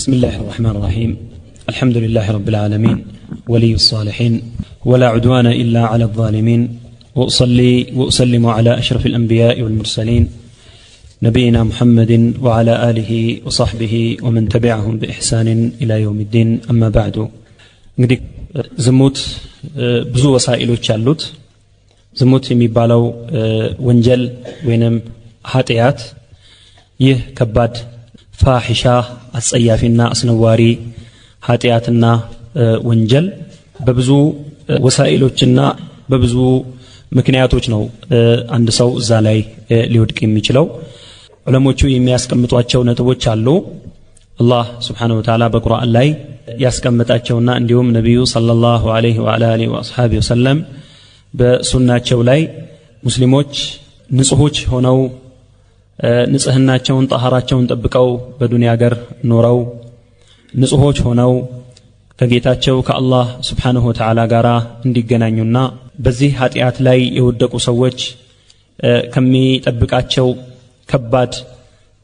بسم الله الرحمن الرحيم، الحمد لله رب العالمين، ولي الصالحين، ولا عدوان إلا على الظالمين، وأصلي وأسلم على أشرف الأنبياء والمرسلين، نبينا محمد وعلى آله وصحبه ومن تبعهم بإحسان إلى يوم الدين، أما بعد። እንግዲህ ዝሙት ብዙ ወሳኢሎች አሉት። ዝሙት የሚባለው ወንጀል ወይንም ኃጢአት፣ ይህ ከባድ ፋሒሻ፣ አስጸያፊና አስነዋሪ ኃጢአትና ወንጀል በብዙ ወሳኢሎችና በብዙ ምክንያቶች ነው አንድ ሰው እዛ ላይ ሊወድቅ የሚችለው። ዑለሞቹ የሚያስቀምጧቸው ነጥቦች አሉ። አላህ ስብሓነሁ ወተዓላ በቁርአን ላይ ያስቀመጣቸውና እንዲሁም ነቢዩ ሰለላሁ ዐለይሂ ወዐላ አሊሂ ወአስሐቢሂ ወሰለም በሱናቸው ላይ ሙስሊሞች ንጹሆች ሆነው፣ ንጽህናቸውን ጠሃራቸውን ጠብቀው በዱንያ ሀገር ኖረው፣ ንጹሆች ሆነው ከጌታቸው ከአላህ ስብሓንሁ ወተዓላ ጋር እንዲገናኙና በዚህ ኃጢአት ላይ የወደቁ ሰዎች ከሚጠብቃቸው ከባድ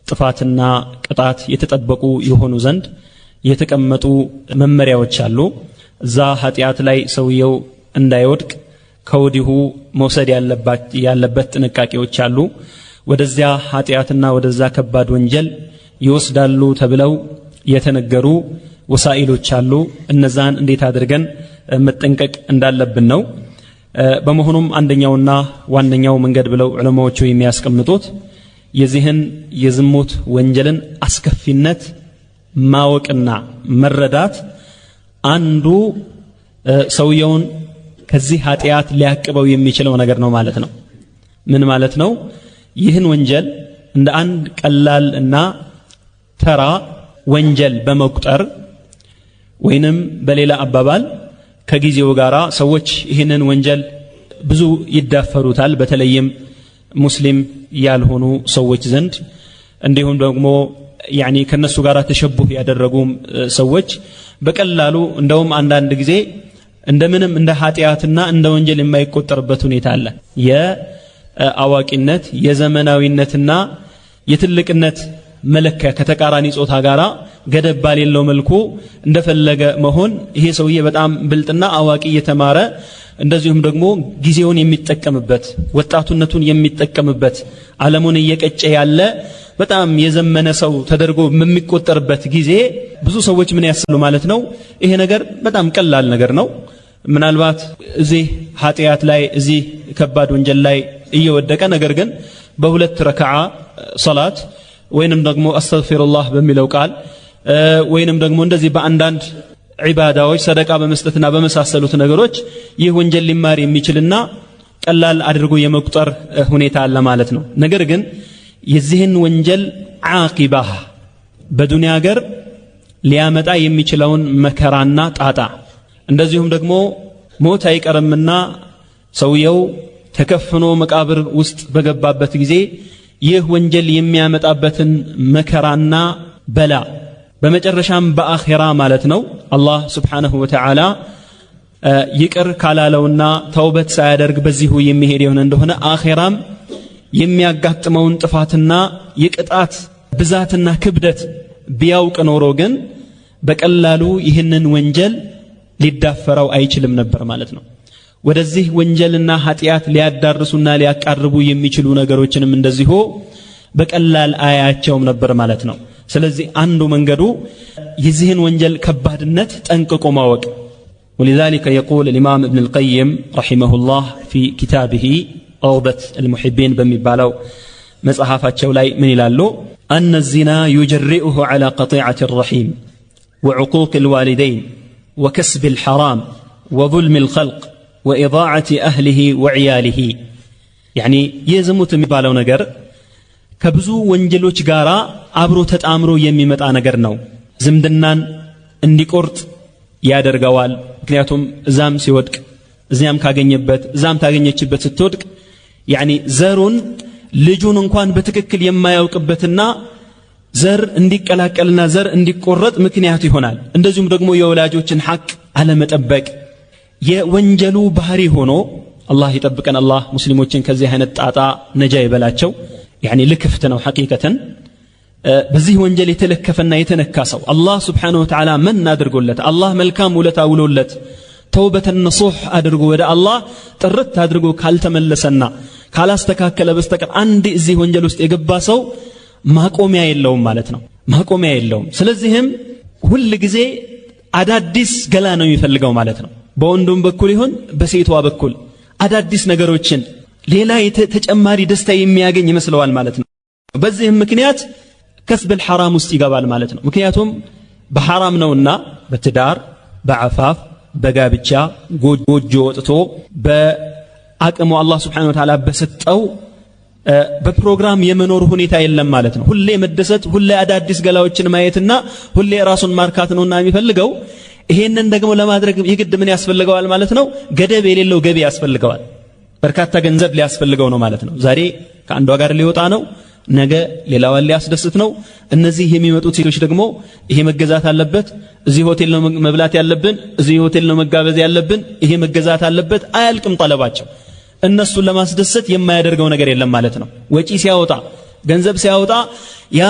ጥፋትና ቅጣት የተጠበቁ የሆኑ ዘንድ የተቀመጡ መመሪያዎች አሉ። እዛ ኃጢአት ላይ ሰውየው እንዳይወድቅ ከወዲሁ መውሰድ ያለበት ጥንቃቄዎች አሉ። ወደዚያ ኃጢአትና ወደዛ ከባድ ወንጀል ይወስዳሉ ተብለው የተነገሩ ወሳኢሎች አሉ። እነዛን እንዴት አድርገን መጠንቀቅ እንዳለብን ነው። በመሆኑም አንደኛውና ዋነኛው መንገድ ብለው ዑለማዎቹ የሚያስቀምጡት የዚህን የዝሙት ወንጀልን አስከፊነት ማወቅና መረዳት አንዱ ሰውየውን ከዚህ ኃጢአት ሊያቅበው የሚችለው ነገር ነው ማለት ነው። ምን ማለት ነው? ይህን ወንጀል እንደ አንድ ቀላል እና ተራ ወንጀል በመቁጠር፣ ወይንም በሌላ አባባል ከጊዜው ጋር ሰዎች ይህንን ወንጀል ብዙ ይዳፈሩታል፣ በተለይም ሙስሊም ያልሆኑ ሰዎች ዘንድ፣ እንዲሁም ደግሞ ያኒ ከነሱ ጋር ተሸቡህ ያደረጉ ሰዎች በቀላሉ፣ እንደውም አንዳንድ ጊዜ እንደምንም እንደ ኃጢአትና እንደ ወንጀል የማይቆጠርበት ሁኔታ አለ። የአዋቂነት፣ የዘመናዊነትና የትልቅነት መለኪያ ከተቃራኒ ጾታ ጋራ ገደብ ባሌለው መልኩ እንደፈለገ መሆን፣ ይሄ ሰውዬ በጣም ብልጥና አዋቂ፣ እየተማረ፣ እንደዚሁም ደግሞ ጊዜውን የሚጠቀምበት፣ ወጣቱነቱን የሚጠቀምበት፣ ዓለሙን እየቀጨ ያለ በጣም የዘመነ ሰው ተደርጎ በሚቆጠርበት ጊዜ ብዙ ሰዎች ምን ያስሉ ማለት ነው? ይሄ ነገር በጣም ቀላል ነገር ነው። ምናልባት እዚህ ኃጢአት ላይ፣ እዚህ ከባድ ወንጀል ላይ እየወደቀ፣ ነገር ግን በሁለት ረክዓ ሰላት ወይንም ደግሞ አስተግፊሩላህ በሚለው ቃል ወይንም ደግሞ እንደዚህ በአንዳንድ ዒባዳዎች፣ ሰደቃ በመስጠትና በመሳሰሉት ነገሮች ይህ ወንጀል ሊማር የሚችልና ቀላል አድርጎ የመቁጠር ሁኔታ አለ ማለት ነው። ነገር ግን የዚህን ወንጀል ዓቂባ፣ በዱንያ ሀገር ሊያመጣ የሚችለውን መከራና ጣጣ፣ እንደዚሁም ደግሞ ሞት አይቀርምና ሰውየው ተከፍኖ መቃብር ውስጥ በገባበት ጊዜ ይህ ወንጀል የሚያመጣበትን መከራና በላ፣ በመጨረሻም በአኼራ ማለት ነው፣ አላህ ስብሓነሁ ወተዓላ ይቅር ካላለውና ተውበት ሳያደርግ በዚሁ የሚሄድ የሆነ እንደሆነ አኼራም የሚያጋጥመውን ጥፋትና የቅጣት ብዛትና ክብደት ቢያውቅ ኖሮ ግን በቀላሉ ይህንን ወንጀል ሊዳፈረው አይችልም ነበር ማለት ነው። ወደዚህ ወንጀልና ኃጢአት ሊያዳርሱና ሊያቃርቡ የሚችሉ ነገሮችንም እንደዚሁ በቀላል አያቸውም ነበር ማለት ነው። ስለዚህ አንዱ መንገዱ የዚህን ወንጀል ከባድነት ጠንቅቆ ማወቅ። ولذلك يقول الإمام ابن القيم رحمه الله في كتابه روضة المحبين በሚባለው መጽሐፋቸው ላይ ምን ይላሉ? أن الزنا يجرئه على قطيعة الرحيم وعقوق الوالدين وكسب الحرام وظلم الخلق وإضاعة أهله وعياله። يعني የዝሙት የሚባለው ነገር ከብዙ ወንጀሎች ጋር አብሮ ተጣምሮ የሚመጣ ነገር ነው። ዝምድናን እንዲቆርጥ ያደርገዋል። ምክንያቱም እዛም ሲወድቅ፣ እዚያም ካገኘበት፣ እዛም ታገኘችበት ስትወድቅ፣ ያኒ ዘሩን ልጁን እንኳን በትክክል የማያውቅበትና ዘር እንዲቀላቀልና ዘር እንዲቆረጥ ምክንያት ይሆናል። እንደዚሁም ደግሞ የወላጆችን ሐቅ አለመጠበቅ የወንጀሉ ባህሪ ሆኖ፣ አላህ ይጠብቀን። አላህ ሙስሊሞችን ከዚህ አይነት ጣጣ ነጃ ይበላቸው። ያኒ ልክፍት ነው ሐቂቀተን። በዚህ ወንጀል የተለከፈና የተነካ ሰው አላህ ስብሓነሁ ወተዓላ መን አድርጎለት፣ አላህ መልካም ውለታ ውሎለት፣ ተውበተን ነሱሕ አድርጎ ወደ አላህ ጥርት አድርጎ ካልተመለሰና ካላስተካከለ በስተቀር አንድ እዚህ ወንጀል ውስጥ የገባ ሰው ማቆሚያ የለውም ማለት ነው። ማቆሚያ የለውም። ስለዚህም ሁል ጊዜ አዳዲስ ገላ ነው የሚፈልገው ማለት ነው። በወንዱም በኩል ይሁን በሴቷ በኩል አዳዲስ ነገሮችን፣ ሌላ ተጨማሪ ደስታ የሚያገኝ ይመስለዋል ማለት ነው። በዚህም ምክንያት كسب الحرام ውስጥ ይገባል ማለት ነው። ምክንያቱም በሐራም ነውና በትዳር፣ በዐፋፍ፣ በጋብቻ ጎጆ ወጥቶ፣ በአቅሙ አላህ ስብሓነሁ ወተዓላ በሰጠው በፕሮግራም የመኖር ሁኔታ የለም ማለት ነው። ሁሌ መደሰት፣ ሁሌ አዳዲስ ገላዎችን ማየትና ሁሌ ራሱን ማርካት ነውና የሚፈልገው። ይሄንን ደግሞ ለማድረግ የግድ ምን ያስፈልገዋል ማለት ነው? ገደብ የሌለው ገቢ ያስፈልገዋል። በርካታ ገንዘብ ሊያስፈልገው ነው ማለት ነው። ዛሬ ከአንዷ ጋር ሊወጣ ነው፣ ነገ ሌላዋን ሊያስደስት ነው። እነዚህ የሚመጡት ሴቶች ደግሞ ይሄ መገዛት አለበት፣ እዚህ ሆቴል ነው መብላት ያለብን፣ እዚህ ሆቴል ነው መጋበዝ ያለብን፣ ይሄ መገዛት አለበት። አያልቅም ጠለባቸው። እነሱን ለማስደሰት የማያደርገው ነገር የለም ማለት ነው። ወጪ ሲያወጣ፣ ገንዘብ ሲያወጣ ያ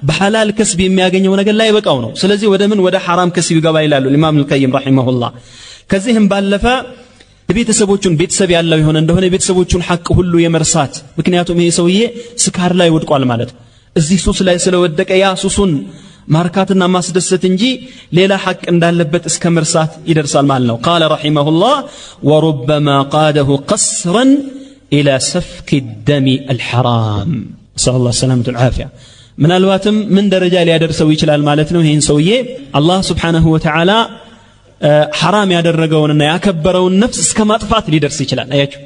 በሐላል كسب የሚያገኘው ነገር ላይ በቃው ነው። ስለዚህ ወደ ምን? ወደ ሐራም كسب ይገባ ይላሉ ኢማም አልቀይም رحمه الله። ከዚህም ባለፈ ቤተሰቦቹን፣ ቤተሰብ ያለው የሆነ እንደሆነ የቤተሰቦቹን ሐቅ ሁሉ የመርሳት፣ ምክንያቱም ይሄ ሰውዬ ስካር ላይ ወድቋል ማለት ነው። እዚህ ሱስ ላይ ስለወደቀ ያ ሱሱን ማርካትና ማስደሰት እንጂ ሌላ ሐቅ እንዳለበት እስከ መርሳት ይደርሳል ማለት ነው። قال رحمه الله: وربما قاده قسرا إلى سفك الدم الحرام، نسأل الله السلامة والعافية። ምናልባትም ምን ደረጃ ሊያደርሰው ይችላል ማለት ነው? ይህን ሰውዬ አላህ ስብሓነሁ ወተዓላ ሐራም ያደረገውንና ያከበረውን ነፍስ እስከ ማጥፋት ሊደርስ ይችላል። አያችሁ፣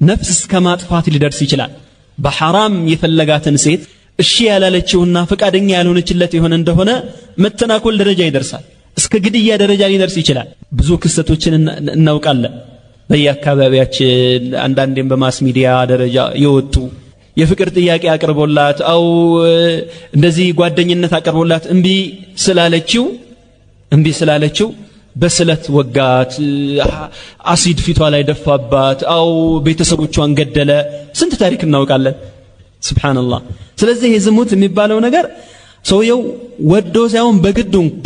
ነፍስ እስከ ማጥፋት ሊደርስ ይችላል። በሐራም የፈለጋትን ሴት እሺ ያላለችውና ፈቃደኛ ያልሆነችለት የሆነ እንደሆነ መተናኮል ደረጃ ይደርሳል። እስከ ግድያ ደረጃ ሊደርስ ይችላል። ብዙ ክስተቶችን እናውቃለን በየአካባቢያችን፣ አንዳንዴም በ mass media ደረጃ የወጡ፣ የፍቅር ጥያቄ አቅርቦላት أو እንደዚህ ጓደኝነት አቅርቦላት እምቢ ስላለችው በስለት ወጋት፣ አሲድ ፊቷ ላይ ደፋባት፣ أو ቤተሰቦቿን ገደለ። ስንት ታሪክ እናውቃለን። سبحان الله። ስለዚህ የዝሙት የሚባለው ነገር ሰውየው ወዶ ሳይሆን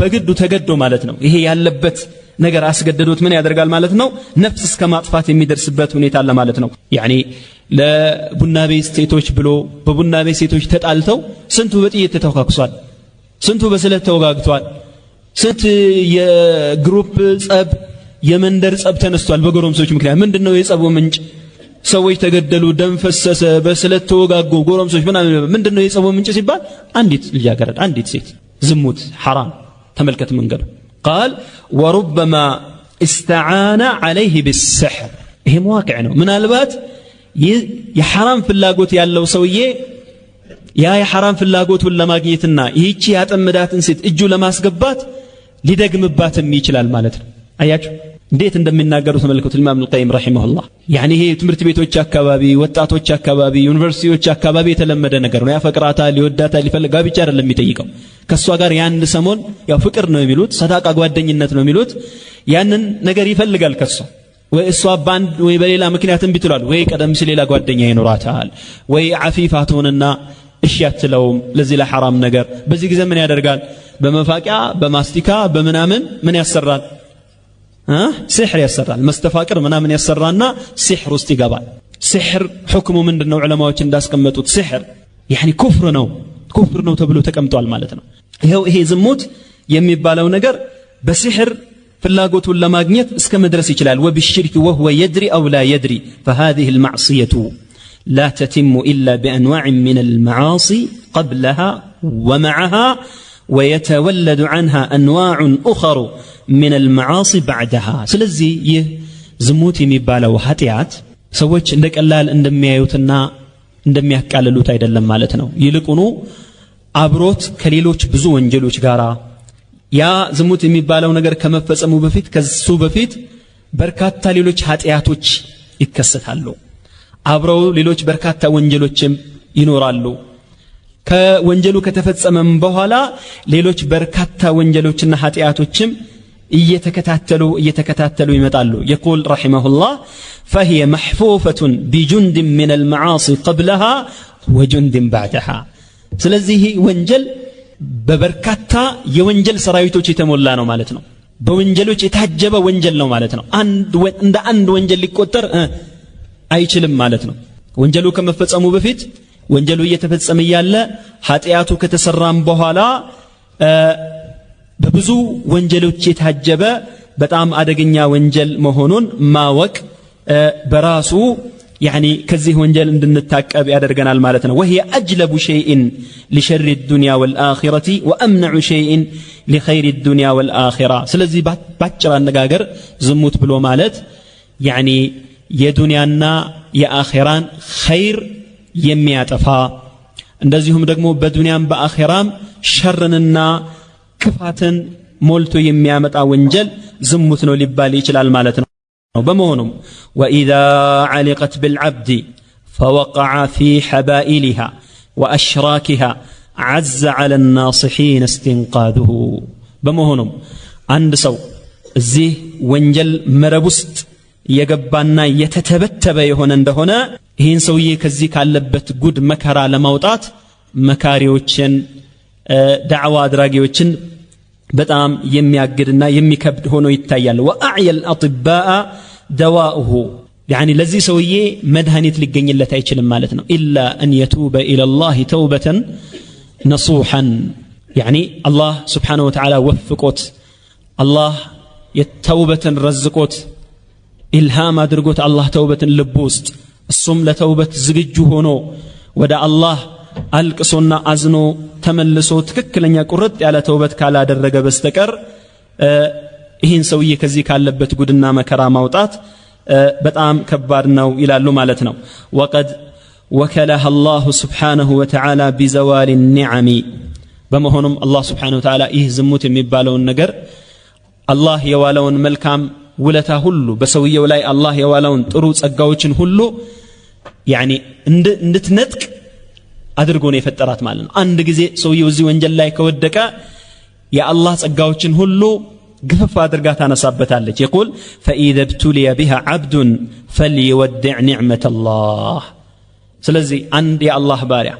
በግዱ ተገዶ ማለት ነው። ይሄ ያለበት ነገር አስገድዶት ምን ያደርጋል ማለት ነው? ነፍስ እስከ ማጥፋት የሚደርስበት ሁኔታ አለ ማለት ነው። يعني ለቡና ቤት ሴቶች ብሎ በቡና ቤት ሴቶች ተጣልተው ስንቱ በጥይት ተተኳኩሷል፣ ስንቱ በስለት ተወጋግቷል፣ ስንት የ group ጸብ፣ የመንደር ጸብ ተነስቷል በጎረምሶች ምክንያት። ምንድነው የጸቡ ምንጭ? ሰዎች ተገደሉ፣ ደም ፈሰሰ፣ በስለት ተወጋጉ ጎረምሶች ምናምን። ምንድነው የጸቡ ምንጭ ሲባል አንዲት ልጃገረድ፣ አንዲት ሴት፣ ዝሙት ሐራም። ተመልከት መንገዱ። قال: وربما استعان عليه بالسحر። ይሄ መዋቅዕ ነው። ምናልባት ይህ የሐራም ፍላጎት ያለው ሰውዬ ያ የሐራም ፍላጎቱን ለማግኘትና ይህቺ ያጠመዳትን ሴት እጁ ለማስገባት ሊደግምባትም ይችላል ማለት ነው። አያችሁ፣ እንዴት እንደሚናገሩ ተመልከቱ። ኢማም ኢብኑል رحمه الله። يعني ይሄ ትምህርት ቤቶች አካባቢ፣ ወጣቶች አካባቢ፣ ዩኒቨርሲቲዎች አካባቢ የተለመደ ነገር ነው። ያፈቅራታል፣ ይወዳታል፣ ይፈልግ፣ ጋብቻ አይደለም የሚጠይቀው። ከእሷ ጋር የአንድ ሰሞን ያው ፍቅር ነው የሚሉት፣ صداقة ጓደኝነት ነው የሚሉት። ያንን ነገር ይፈልጋል ከሷ። ወይ እሷ በአንድ ወይ በሌላ ምክንያት እምቢ ትሏል፣ ወይ ቀደም ሲል ሌላ ጓደኛ ይኖራታል፣ ወይ عفيفة ትሆንና እሺ አትለውም ለዚህ ለሐራም ነገር። በዚህ ጊዜ ምን ያደርጋል? በመፋቂያ፣ በማስቲካ፣ በምናምን ምን ያሰራል? ሲሕር ያሰራል። መስተፋቅር ምናምን ያሰራና ሲሕር ውስጥ ይገባል። ሲሕር ሕክሙ ምንድን ነው? ዑለማዎች እንዳስቀመጡት ሲሕር يعني ኩፍር ነው፣ ኩፍር ነው ተብሎ ተቀምጧል ማለት ነው። ይኸው ይሄ ዝሙት የሚባለው ነገር በሲሕር ፍላጎቱን ለማግኘት እስከ መድረስ ይችላል። وبالشرك وهو يدري أو لا يدري، فهذه المعصية لا تتم إلا بأنواع من المعاصي قبلها ومعها، ويتولد عنها أنواع أخر من المعاصي بعدها። ስለዚህ ይህ ዝሙት የሚባለው ኃጢአት ሰዎች እንደ ቀላል እንደሚያዩትና እንደሚያቃልሉት አይደለም ማለት ነው። ይልቁኑ አብሮት ከሌሎች ብዙ ወንጀሎች ጋር፣ ያ ዝሙት የሚባለው ነገር ከመፈጸሙ በፊት፣ ከሱ በፊት በርካታ ሌሎች ኃጢአቶች ይከሰታሉ። አብረው ሌሎች በርካታ ወንጀሎችም ይኖራሉ። ከወንጀሉ ከተፈጸመም በኋላ ሌሎች በርካታ ወንጀሎችና ኃጢአቶችም እየተከታተሉ እየተከታተሉ ይመጣሉ። يقول رحمه الله: فهي محفوفة بجند من المعاصي قبلها وجند بعدها። ስለዚህ ይህ ወንጀል በበርካታ የወንጀል ሰራዊቶች የተሞላ ነው ማለት ነው። በወንጀሎች የታጀበ ወንጀል ነው ማለት ነው። እንደ አንድ ወንጀል ሊቆጠር አይችልም ማለት ነው። ወንጀሉ ከመፈጸሙ በፊት፣ ወንጀሉ እየተፈጸመ እያለ፣ ኃጢአቱ ከተሰራም በኋላ በብዙ ወንጀሎች የታጀበ በጣም አደገኛ ወንጀል መሆኑን ማወቅ በራሱ يعني ከዚህ ወንጀል እንድንታቀብ ያደርገናል ማለት ነው። وهي أجلب شيء لشر الدنيا والآخرة وأمنع شيء لخير الدنيا والآخرة። ስለዚህ ባጭር አነጋገር ዝሙት ብሎ ማለት يعني የዱንያና የአኺራን ኸይር የሚያጠፋ፣ እንደዚሁም ደግሞ በዱንያም በአኺራም ሸርንና ክፋትን ሞልቶ የሚያመጣ ወንጀል ዝሙት ነው ሊባል ይችላል ማለት ነው። በመሆኑም وإذا علقت بالعبد فوقع في حبائلها وأشراكها عز على الناصحين استنقاذه። በመሆኑም አንድ ሰው እዚህ ወንጀል መረብ ውስጥ የገባና የተተበተበ የሆነ እንደሆነ ይህን ሰውዬ ከዚህ ካለበት ጉድ መከራ ለማውጣት መካሪዎችን፣ ዳዕዋ አድራጊዎችን በጣም የሚያግድና የሚከብድ ሆኖ ይታያል። وأعيا الأطباء دواؤه፣ يعني ለዚህ ሰውዬ መድኃኒት ሊገኝለት አይችልም ማለት ነው። إلا أن يتوب إلى الله توبة نصوحا፣ يعني አላህ سبحانه وتعالى ወፍቆት፣ አላህ የተውበትን ረዝቆት፣ ኢልሃም አድርጎት አላህ ተውበትን ልቡ ውስጥ፣ እሱም ለተውበት ዝግጁ ሆኖ ወደ አላህ አልቅሶና አዝኖ ተመልሶ ትክክለኛ ቁርጥ ያለ ተውበት ካላደረገ በስተቀር ይህን ሰውዬ ከዚህ ካለበት ጉድና መከራ ማውጣት በጣም ከባድ ነው ይላሉ ማለት ነው። وقد وكلها الله سبحانه وتعالى بزوال النعم። በመሆኑም አላህ سبحانه وتعالى ይህ ዝሙት የሚባለውን ነገር አላህ የዋለውን መልካም ውለታ ሁሉ፣ በሰውየው ላይ አላህ የዋለውን ጥሩ ጸጋዎችን ሁሉ يعني እንድትነጥቅ አድርጎ ነው የፈጠራት ማለት ነው። አንድ ጊዜ ሰውየው እዚህ ወንጀል ላይ ከወደቀ የአላህ ጸጋዎችን ሁሉ ግፍፍ አድርጋ ታነሳበታለች። يقول فإذا ابتلي بها عبد فليودع نعمة الله። ስለዚህ አንድ የአላህ ባሪያ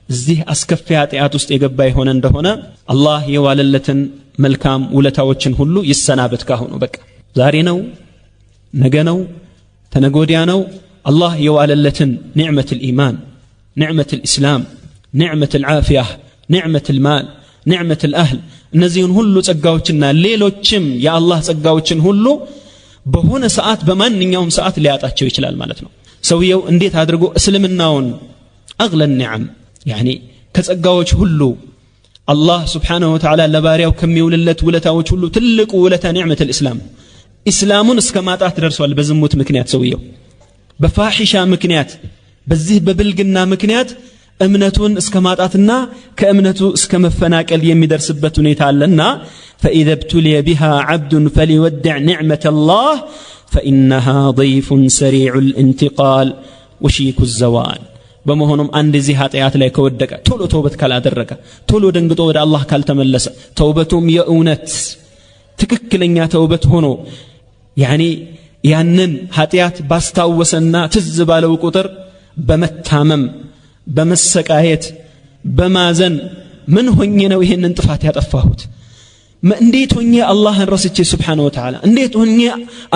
እዚህ አስከፊ ኃጢአት ውስጥ የገባ የሆነ እንደሆነ አላህ የዋለለትን መልካም ውለታዎችን ሁሉ ይሰናበት ካሁኑ። በቃ ዛሬ ነው፣ ነገ ነው፣ ተነጎዲያ ነው፣ አላህ የዋለለትን نعمة الإيمان، نعمة الإسلام، نعمة العافية، نعمة المال، نعمة الأهل፣ እነዚህን ሁሉ ጸጋዎችና ሌሎችም የአላህ ጸጋዎችን ሁሉ በሆነ ሰዓት፣ በማንኛውም ሰዓት ሊያጣቸው ይችላል ማለት ነው። ሰውየው እንዴት አድርጎ እስልምናውን أغلى النعم፣ يعني ከጸጋዎች ሁሉ አላህ سبحانه وتعالى ለባሪያው ከሚውልለት ውለታዎች ሁሉ ትልቁ ውለታ نعمة الإسلام፣ ኢስላሙን እስከ ማጣት ደርሷል በዝሙት ምክንያት። ሰውየው በፋሒሻ ምክንያት፣ በዚህ በብልግና ምክንያት እምነቱን እስከ ማጣትና ከእምነቱ እስከ መፈናቀል የሚደርስበት ሁኔታ አለና فإذا ابتلي بها عبد فليودع نعمة الله فإنها ضيف سريع الانتقال وشيك الزوال። በመሆኑም አንድ እዚህ ኃጢአት ላይ ከወደቀ ቶሎ ተውበት ካላደረገ፣ ቶሎ ደንግጦ ወደ አላህ ካልተመለሰ፣ ተውበቱም የእውነት ትክክለኛ ተውበት ሆኖ يعني ያንን ኃጢአት ባስታወሰና ትዝ ባለው ቁጥር በመታመም፣ በመሰቃየት፣ በማዘን ምን ሆኜ ነው ይሄንን ጥፋት ያጠፋሁት? እንዴት ሆኜ አላህን ረስቼ سبحانه وتعالى፣ እንዴት ሆኜ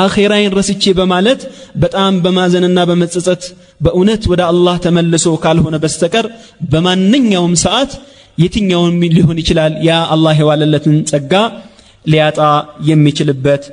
አኼራዬን ረስቼ በማለት በጣም በማዘንና በመጸጸት በእውነት ወደ አላህ ተመልሶ ካልሆነ በስተቀር በማንኛውም ሰዓት የትኛውም ሊሆን ይችላል ያ አላህ የዋለለትን ጸጋ ሊያጣ የሚችልበት።